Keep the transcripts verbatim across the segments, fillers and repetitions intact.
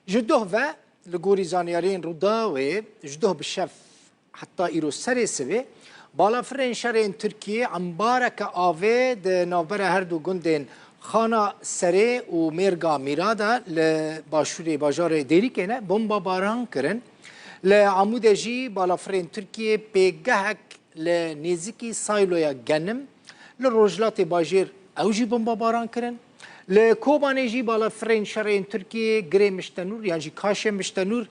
Ji doh ve, li gorî zanyariyên Rûdawê, ji doh bi şev heta îro serê sibê, balafirên şerên Tirkiyê embareke avê di navbera her du gundên Xana Serê û Mêrga Mîra de li başûrê bajarê Dêrikê ne bombabaran kirin. Li Amûdê jî balafirên Tirkiyê pêgehek li nêzîkî Sayloya Genim li rojhilatê bajêr ew jî bombabaran kirin. Li Kobanê jî balafirên şerên Tirkiyê girê Miştenûr yan jî kaşê Miştenûr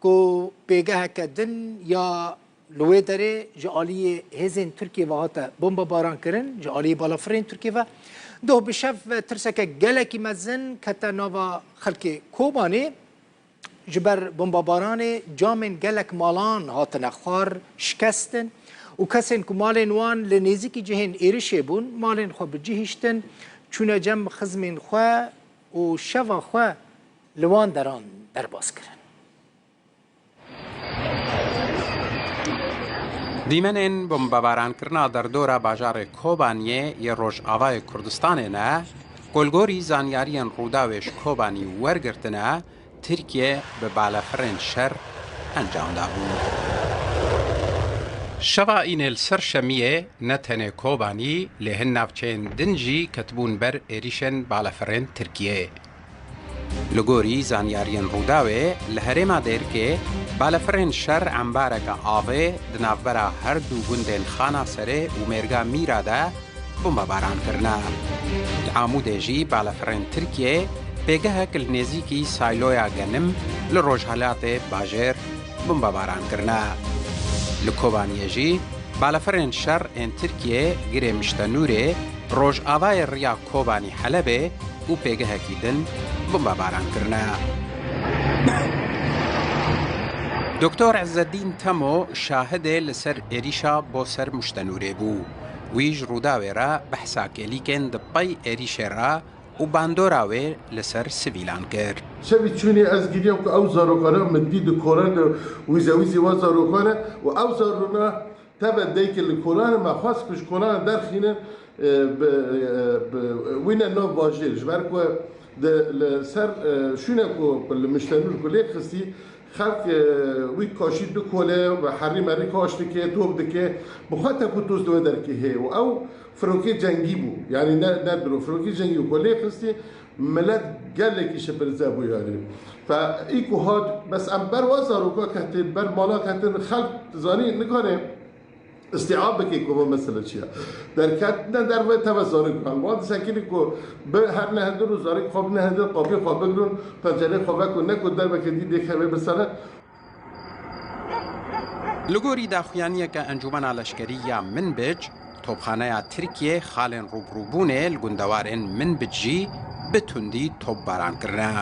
ku pêgeheke din ya li wê derê ji aliyê hêzên Tirkiyê ve hate bombabaran kirin, ji aliyê balafirên Tirkiyê ve. Doh bi şev ve tirseke gelekî mezin kete nava xelkê Kobanê. Ji ber bombabaranê camên gelek malan hatine xwar, şikestin û kesên ku malên wan li nêzîkî cihên êrişê bûn, malên xwe bi cih hiştin, çûne cem xizmên xwe û şeva xwe li wan deran derbas kirin. Dîmenên bombabarankirina derdora bajarê Kobaniyê yê Rojavayê Kurdistanê ne, ku li gorî zanyariyên Rûdawê ji Kobanî wergirtine, Tirkiye bi balafirên şer encam dabû. Şeva înê li ser şemiyê ne tenê Kobanî, lê hin navçeyên din jî ketibûn ber êrîşên balafirên Tirkiyê. Li gorî zanyariyên Rûdawê, li herêma Dêrikê balafirên şer embareke avê di navbera her du gundên Xana Serê û Mêrga Mîra de bombebaran kirine. Li Amûdê jî balafirên Tirkiyê pêgehek li nêzîkî Sayloya Genim li rojhilatê bajêr bombebaran kirine. Li Kobaniyê jî balafirên şer ên Tirkiyê girê Miştenûrê, rojavayê riya Kobanî Helebê û pêgehekî din bombebaran kirine. Doktor Izzeddîn Temo şahidê li ser êrîşa bo ser Miştenûrê bû. Wî ji Rûdawê re behsa kêlîkên di pey êrîşê re û bandora wê li ser sivîlan kir. Şevî çûnê ez giriyam ku ew zarokane min dî di koran de wîze wîzî wan zarokan e û ew zarona teve daykê li kolan e, me xwest ku ji kolan derxînin, e, bi, e, bi, wîne nav bajêr, ji ber ku di, li ser, e, şûne ku li Miştenûr ku lê xistî, xelk, e, wî kaşî du kole ve herî merî kaş dike, top dike, bi xwe tekûtoz di wê derkê heye û ew firokê cengî bû. Yanî ne, ne diro, firokê cengî bû ku lê xistî, milet gelekî şipirize bû yanî. Fe î ku hat, bes em ber wa zaroka ketin, ber mala ketin, xelk dizanî nikane îstîab bike ku va mesele çi ye. Derketine derve teve zarok. Wan disekînî ku bi her nehindir û zarok xwe binehindin, qapiyê xwe bigrin, pencereyê xwe vekun, ne ku derbeke dî dê keve bi sere. Li gorî daxuyaniyeke Encûmena Leşkerî ya Minbic, topxaneya Tirkiyê xalên rûbirûbûnê li gundewarên Minbic jî bi tundî topbaran kirine.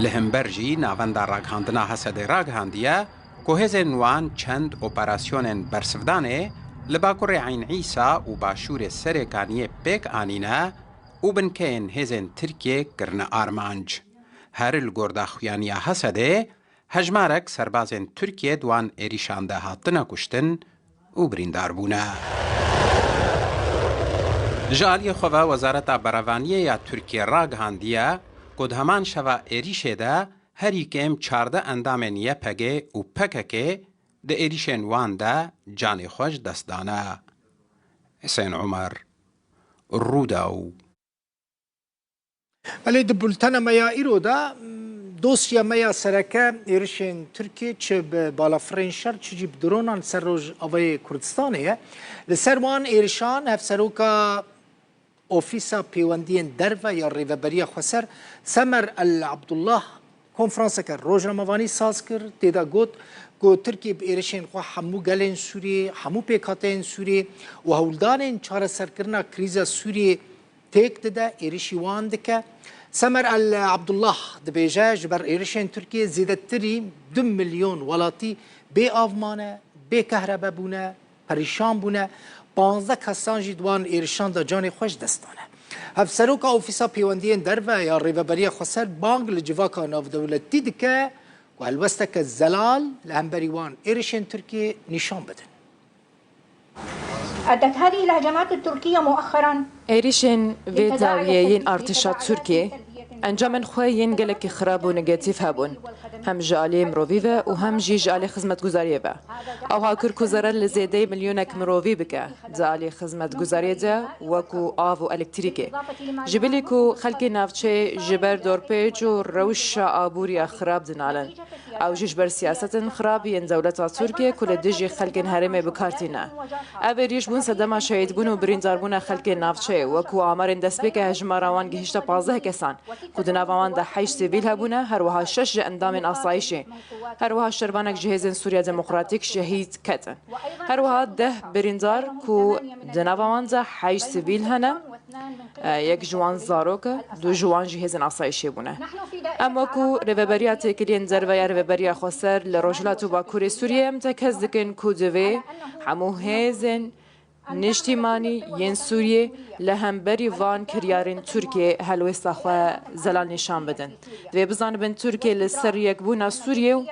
Li hember jî Navenda Ragihandina Hesedê ragihandiye, ku hêzên wan çend operasyonên bersivdanê li bakurê Eyn Îsa û başûrê Serêkaniyê pêk anîne û binkeyên hêzên Tirkiyê kirine armanc. Her li gor daxuyaniya Hesedê, hejmarek serbazên Tirkiyê di wan êrîşan de hatine kuştin û birîndar bûne. Ji aliyê xwe ve Wezareta Berevaniyê ya Tirkiyê ragihandiye ku di heman şeva êrîşê de herî kêm çardeh endamên Y P G û P K K di êrîşên wan de canê xwe ji dest dane. Husên Omer, Rûdaw. Belê, di bultena me ya îro de, m, dosya me ya sereke êrişên Tirkiyê çi bi balafirên şer, çi jî bi dronan ser Rojavayê Kurdistanê ye. Li ser wan êrişan hevseroka Ofîsa Pêwendiyên Derve ya Rêveberiya Xweser, Semer El Abdullah, konferanseke rojnamevanî saz kir, tê de got ku Tirkiye bi êrişên xwe hemû gelên Sûriyê, hemû pêkhateyên Sûriyê û hewldanên çareserkirina krîza Sûriyê têk dide, êrişî wan dike. Semer El Abdullah dibêje, ji ber êrişên Tirkiyê zêdetirî du milyon welatî bê av mane, bê kehrebe bûne, perîşan bûne, panzdeh kesan jî di wan êrişan de canê xwe ji dest dane. Hevseroka Ofîsa Pêwendiyên Derve ya Rêveberiya Xweser bang li civaka navdewletî dike ku helwesteke zelal li hemberî wan êrişên Tirkiyê nîşan bidin. أدت هذه الهجمات التركية مؤخرا Êrişên vê dawiyê yên artêşa Tirkiyê Encamên xwe yên gelekî xirab û negatîf hebûn, hem ji aliyê mirovî ve û hem jî ji alî xizmetguzariyê ve. Ew ha kir ku zerer li zêdeyî milyonek mirovî bike di alî xizmetguzariyê de, wekû av û elektrîkê. Ji bilî ku xelkê navçeyê ji ber dorpêç û rewşa abûriya xirab dinalin, ew jî ji ber siyasetên xirab yên dewleta Tirkiyê ku li dijî xelkên herêmê bi kar tîne. Ev êrîş bûn sedema şehîdbûn û birîndarbûna xelkên navçeyê, wekû amarên destpêkê hejmara wan gihişte pazdeh kesan, ku di nava wan de heşt sivîl hebûne, her wiha şeş ji endamên asayîşê. Her wiha şervanek ji Hêzên Sûriya Demokratîk şehîd ketin. Her wiha deh birîndar ku di nava wan de heşt sivîl hene, e, yek ji wan zarok e, du ji wan jî hêzên asayîşê bûne. Em wekû Rêveberiya Têkiliyên Derve ya Rêveberiya Xweser li Rojhilat û Bakurê Sûriyê em tekez dikin ku divê hemû hêzên niştîmanî yên Sûriyê li hemberî van kiryarên Tirkiyê helwêsta xwe zelal nîşan bidin. Divê bizanibin Tirkiye li ser yekbûna Sûriyê û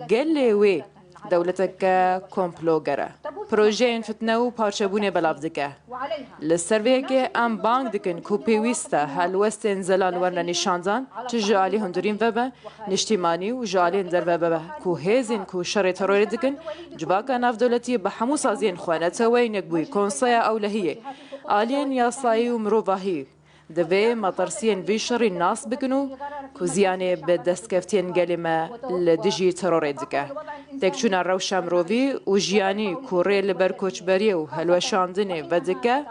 gelê wê dewleteke komploger e. Projeyên fitne û parçebûnê belav dike. Li ser vê yekê em bang dikin ku pêwîst e helwestên zelal werne nîşandan, çi ji alî hundirîn ve be, niştîmanî û ji aliyên derve be, ku hêzên ku şerê terorê dikin, civaka navdewletî bi hemû saziyên xwe, Neteweyên Yekbûyî, Konseya Ewlehiyê, aliyên yasayî û mirovahî, divê metirsiyên vî şerî nas bikin û ku ziyanê bi destkeftiyên gelê me li dijî terorê dike. Têkçûna rewşa mirovî û jiyanî ku rê li ber koçberiyê û helweşandinê vedike,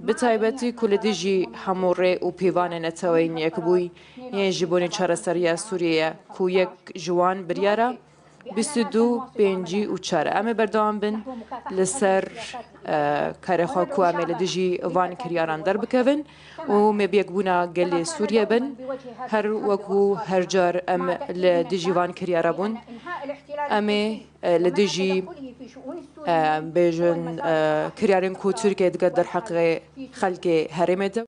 bi taybetî ku li dijî hemû rê û pîvanên Neteweyên Yekbûyî yên ji bonê çareseriya Sûriyê ye, ku yek ji wan biryara bîst û du pêncî û çar. Em ê berdewam bin li ser, e, karê xwe ku em ê li dijî van kiryaran derbikevin û em ê bi yekbûna gelê Sûriye bin. Her wekû her car em li dijî van kiryara bûn. Em ê, e, li dijî, e, bêjin, e, kiryarên ku Tirkiye dike derheqê xelkê herêmê de.